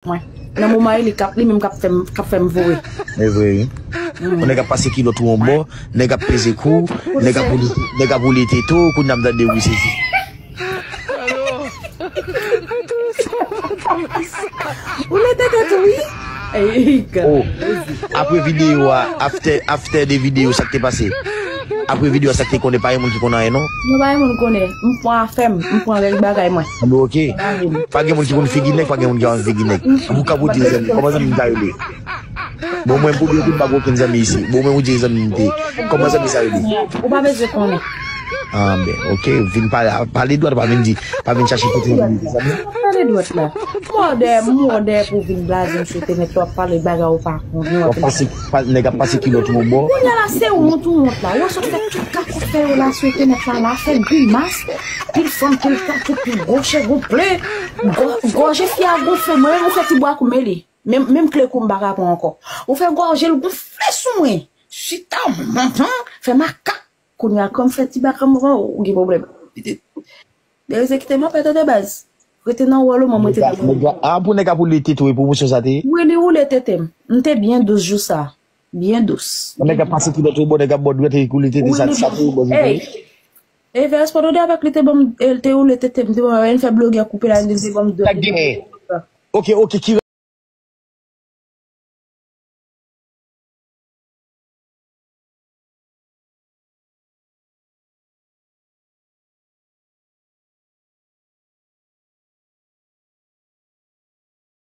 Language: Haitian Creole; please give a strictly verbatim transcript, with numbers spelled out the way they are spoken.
Mwen. Nan moman e li k ap, li menm k ap fè m, k ap fè m voye. E vre, wi. Yon nèg ap pase kilòt ou yon bò, nèg ap peze kou, nèg ap woule, nèg ap woule tete w, kounye a m tande wi sezi. Ou le tete tou, wi. Ey, Oh, apre videyo a, after, after de videyo, sa k te pase? Apre videyo a, sa k te konnen, pa gen moun ki konn anyen, non? Nou pa gen moun konnen. M pran afè m, m pran règ bagay mwen. Bon, ok. Pa gen moun ki konn figi nèg, pa gen moun ki konn figi nèg. Ou ka pou di zanmi, kòman zanmi m ta rele? Bon, mwen, pou byen, pou m pa gen okenn zanmi isi. Bon, mwen, ou di zanmi m te. Kòman zanmi sa rele? Ou pa bezwen konnen. Ah, ben, ok, vin pale, pale dwat, pa vin di, pa vin chache kote zanmi. Pale dwat la. Mòdè, mòdè pou vin blaze m sou entènèt la, w ap pale bagay ou pa konnen. W ap pase, pa- nèg ap pase kilòt ou bò. Kounye a la, se wont ou wont la. Yo sot fè tout kakòt fè yo la sou entènèt la, la fè grimas. Pil fanm, pil tatou, pil gwo chè gonfle. Gò- Gòje fi a gonfle. Mwen menm, ou fè ti bwa kou mele. Menm, menm kle kou m pa ka pran ankò. Ou fè gòje l gonfle sou mwen. Chita, manman, fè makak. Kounye a, kòm fè ti baka m pran, ou gen pwoblèm. Pitit. Dèyè se kite m apè tande baz. Rete nan wòl ou, mwen, mwen te nan wòl. Ah, pou nèg ap woule tete w, e pwomosyon sa te ye? Wi, li woule tete m. M te byen dous jou sa. Byen dous. Nèg ap pase kilòt ou bò, nèg ap bò dwèt e woule tete, sa, sa te yon bon Ey. E vè espò de avèk li te ban m, el te woule tete m, te ban m, fè blogè koupe la, li te ban m dwèt. Sa gen? Ok, ok, ki